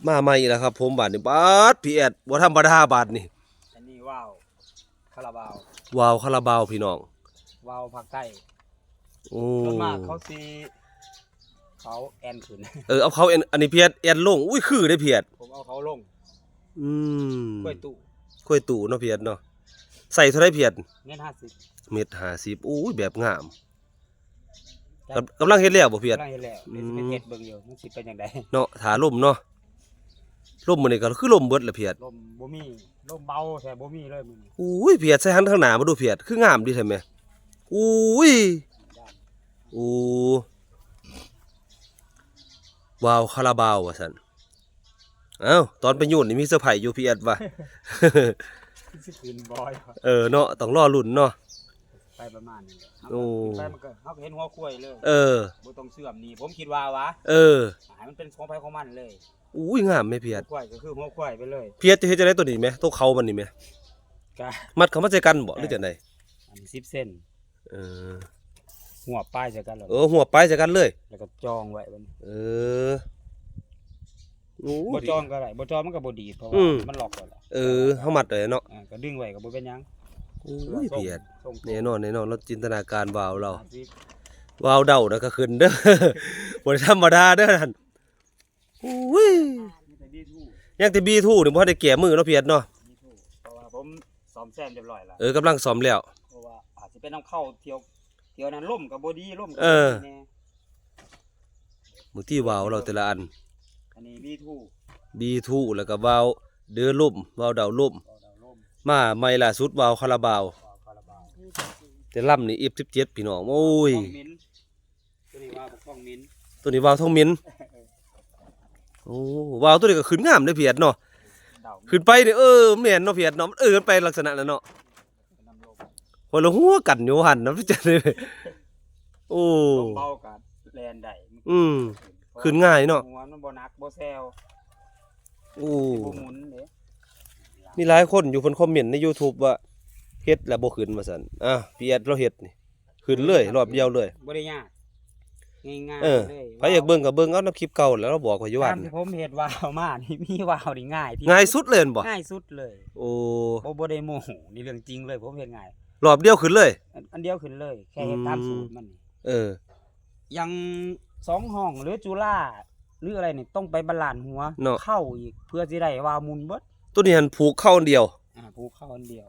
ມາໃໝ່ອີກແລ້ວຄັບຜົມ ບາດນີ້ ບາດ ພີ່ແອດ ບໍ່ທຳມະດາບາດນີ້. ອັນນີ້ວາວຄາລາບາວ ວາວຄາລາບາວພີ່ນ້ອງ ວາວພາກໃຕ້. ໂອ້ ສ່ວນມາກເຂົາຊິ ເຂົາແອນຂຶ້ນ ເອີ ເອົາເຂົາແອນ ອັນນີ້ພີ່ແອດແອນລົງ. ອຸ້ຍ ຄືເດ້ພີ່ແອດ ຜົມເອົາເຂົາລົງ. ອືມ ຄວາຍຕູ້ ຄວາຍຕູ້ເນາະພີ່ແອດເນາະ. ໃສ່ເທົ່າໃດພີ່ແອດ? ເມັດຫ້າສິບ ເມັດຫ້າສິບ. ໂອ້ຍ ແບບງາມ. ກຳ ກຳລັງເຮັດແລ້ວບໍ່ພີ່ແອດ? ກຳລັງເຮັດແລ້ວ ອືມ ດຽວຊິໄປເຮັດເບິ່ງຢູ່ ມັນຊິເປັນຈັ່ງໃດເນາະ. ຖ້າລົມເນາະ ລົມມື້ນີ້ກໍຄືລົມເບິດລະພີ່ແອດ. ລົມບໍ່ມີ ລົມເບົາແທ້ ບໍ່ມີເລີຍມື້ນີ້. ໂອ້ຍ ພີ່ແອດ ໃສ່ຫັນທາງໜ້າມາດູພີ່ແອດ ຄືງາມດີແທ້ແມ. ໂອ້ຍ ໂອ້ ວາວຄາລາບາວວ່າຊັ້ນ. ເອົ້າ ຕອນໄປໂຍນນີ້ມີເຊີໄພຢູ່ ພີ່ແອດວ່າ ຊິຂຶ້ນບໍ່? ເອີເນາະ ຕ້ອງລໍລຸ້ນເນາະ. ໄປປະມານນີ້ແຫຼະ ເຮົາ ໂອ້ ຂຶ້ນໄປມັນກໍ ເຮົາກໍເຫັນຫົວຄວາຍເລີຍ. ເອີ ບໍ່ຕ້ອງເຊື່ອມນີ້ ຜົມຄິດວ່າຫວາ ເອີ ໃຫ້ມັນເປັນຂອງໃຜຂອງມັນເລີຍ. ໂອ້ຍ ງາມແມພີ່ແອດ. ຄວາຍກໍຄືຫົວຄວາຍໄປເລີຍ. ພີ່ແອດຈະເຮັດຈັ່ງໃດໂຕນີ້ແມ ໂຕເຂົາມັນນີ້ແມ? ກະມັດເຂົ້າມາໃສ່ກັນບໍ່ ເອີ ຫຼືຈັ່ງໃດ? ອັນນີ້ສິບເຊັນ ເອີ ຫົວບປາຍໃສ່ກັນແລ້ວ. ເອີ ຫົວບປາຍໃສ່ກັນເລີຍ ແລ້ວກໍຈອງໄວ້ບັດນີ້. ເອີ ໂອ້ ບໍ່ຈອງກໍໄດ້ ບໍ່ຈອງມັນກໍບໍ່ດີດ ເພາະວ່າ ອືມ ມັນລັອກໄວ້ແລ້ວ. ເອີ ເຮົາມັດໄວ້ເນາະ ເອີ ກໍດຶງໄວ້ກໍບໍ່ເປັນຫຍັງ. ໂອ້ຍ ເພື່ອສົ່ງ ພີ່ແອດ ສົ່ງ ແນ່ນອນ ແນ່ນອນ ລາວຈິນຕະນາການວາວລາວ ຫ້າສິບ ວາວເດົານະກໍຂຶ້ນເດີ ບໍ່ໄດ້ທຳມະດາເດີນັ້ນ. ໂອ້ຍ ຍັງແຕ່ບີທູ ຍັງແຕ່ບີທູນີ້ບໍ່ທັນໄດ້ແກ້ມືເນາະ ພີ່ແອດເນາະ. ບີທູ ເພາະວ່າຜົມສ້ອມແຊມຮຽບຮ້ອຍແລ້ວ. ເອີ ກຳລັງສ້ອມແລ້ວ ເພາະວ່າອາດຊິເປັນນຳເຂົາ ທ່ຽວ ທ່ຽວນັ້ນລົມກໍບໍ່ດີ ລົມກໍ ເອີ ບໍ່ດີແດ່. ບາງທີວາວລາວແຕ່ລະອັນ ອັນນີ້ບີທູ ບີທູ ແລ້ວກໍວາວເດີລົມ ວາວເດົາລົມ ວາວເດົາລົມ. ມາໃໝ່ລ່າສຸດວາວຄາລາບາວ ວາວຄາລາບາວ ແຕ່ລຳນີ້ ເອັຟສິບເຈັດ ພີ່ນ້ອງ. ໂອ້ຍ ໂຕນີ້ວາວບັກທອງເໝັນ ໂຕນີ້ວາວທອງເໝັນ. ໂອ້ ວາວໂຕນີ້ກໍຂຶ້ນງາມເດ້ພີ່ແອດເນາະ. ຂຶ້ນໄປນີ້ ເອີ ແມ່ນເນາະພີ່ແອດເນາະ ມັນເອີໄປລັກສະນະນັ້ນເນາະ. ເປັນນຳລົມ ຄົນລະຫົວກັນຢູ່ຫັ້ນນະ ໂອ້ ລົມເບົາກໍແລ່ນໄດ້. ອືມ ຂຶ້ນງ່າຍເນາະ ຫົວມັນບໍ່ໜັກບໍ່ແຊວ. ໂອ້ ບໍ່ໝູນເດ້. ມີຫຼາຍຄົນຢູ່ເພິ່ນຄອມເມັນໃນຢູທູບວ່າ ເຮັດແລ້ວບໍ່ຂຶ້ນວ່າຊັ້ນ. ອ່າ ພີ່ແອດລາວເຮັດນີ້ ຂຶ້ນເລີຍ ຂຶ້ນ ລອບດຽວເລີຍ ບໍ່ໄດ້ຍາກ ງ່າຍໆ ເອີ ເລີຍ. ໃຜຢາກເບິ່ງກໍເບິ່ງເອົານຳຄລິບເກົ່າແຫຼະ ລາວບອກໄວ້ຢູ່ວ່າ ຕາມທີ່ຜົມເຮັດວາວມານີ້ ມີວາວນີ້ງ່າຍທີ່ ງ່າຍສຸດເລີຍແມ່ນບໍ່? ງ່າຍສຸດເລີຍ. ໂອ້ ບໍ່ ບໍ່ໄດ້ໂມ້ ນີ້ເລື່ອງຈິງເລີຍ ຜົມເຮັດງ່າຍ ລອບດຽວຂຶ້ນເລີຍ. ອັນ ອັນດຽວຂຶ້ນເລີຍ ແຄ່ເຮັດຕາມ ອືມ ສູດມັນ. ເອີ ຢ່າງສອງຫ້ອງ ຫຼື ຈຸລາ ຫຼື ອະໄລນີ້ ຕ້ອງໄປບາລານຫົວ ເນາະ ເຄົ້າອີກ ເພື່ອຊິໄດ້ວາວໝູນເບິດ. ໂຕນີ້ຫັ້ນຜູກເຄົ້າອັນດຽວ ອ່າ ຜູກເຄົ້າອັນດຽວ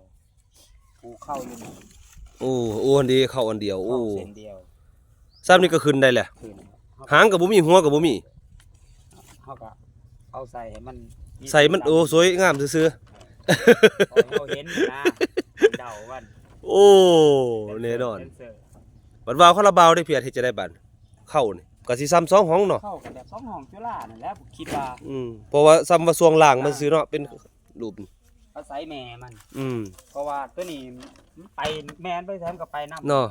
ຜູກເຄົ້າຢູ່ນີ້. ໂອ້ ໂອ້ ອັນນີ້ເຄົ້າອັນດຽວ. ໂອ້ ເຄົ້າເສັ້ນດຽວ ສ່ຳນີ້ກໍຂຶ້ນໄດ້ແຫຼະ. ຂຶ້ນ ຫາງກໍບໍ່ມີ ຫົວກໍບໍ່ມີ. ເຮົາກໍເອົາໃສ່ໃຫ້ມັນມີ ໃສ່ມັນ ສີສັນ ໂອ້ ສວຍງາມຊື່ໆ ເອີ ເຮົາເຫັນນະ ເດົາມັນ. ໂອ້ ເປັນເຊີ ແນ່ນອນ ເປັນເຊີ. ບັດວ່າວຄາລາບາວໄດ້ ພີ່ແອດ ເຮັດຈັ່ງໃດບາດ ເຄົ້ານີ້ ກໍຊິສ່ຳສອງຫ້ອງເນາະ. ເຄົ້າກໍແບບສອງຫ້ອງຈຸລານັ້ນແຫຼະ ຄິດວ່າ. ອືມ ເພາະວ່າສ່ຳວ່າຊ່ວງລ່າງມັນ ອ່າ ຊື່ເນາະ ເປັນ ອ່າ ຮູບ ອາໄສແມ່ມັນ. ອືມ ເພາະວ່າໂຕນີ້ມັນໄປ ແມ່ນໄປໃສມັນກໍໄປນຳເນາະ.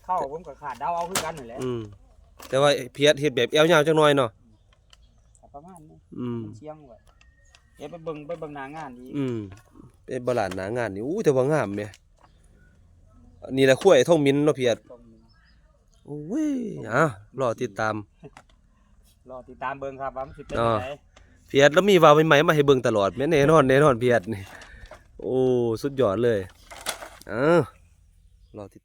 ເຄົ້າ ຜົມກໍຄາດເດົາເອົາຄືກັນນັ້ນແຫຼະ. ອືມ ແຕ່ວ່າພີ່ແອດເຮັດແບບແອວຍາວຈັກໜ້ອຍເນາະ ປະມານນີ້. ອືມ ມັນສ່ຽງໄວ້. ເອີ ໄປເບິ່ງ ໄປເບິ່ງໜ້າງານອີກ. ອືມ ໄປບາລານໜ້າງານນີ້. ໂອ້ ແຕ່ວ່າງາມແມ. ນີ້ແຫຼະຄວາຍທອງໝິນເນາະ ພີ່ແອດ. ທອງໝິນ ໂອ້ຍ ອ່າ ລໍຕິດຕາມ ລໍຕິດຕາມເບິ່ງຄັບວ່າມັນຊິເປັນຈັ່ງໃດ. ພີ່ແອດລາວມີວາວໃໝ່ໆມາໃຫ້ເບິ່ງຕະຫຼອດແມ. ແນ່ນອນ ແນ່ນອນ ພີ່ແອດນີ້. ໂອ້ ສຸດຍອດເລີຍ. ອ່າ ລໍຕິດ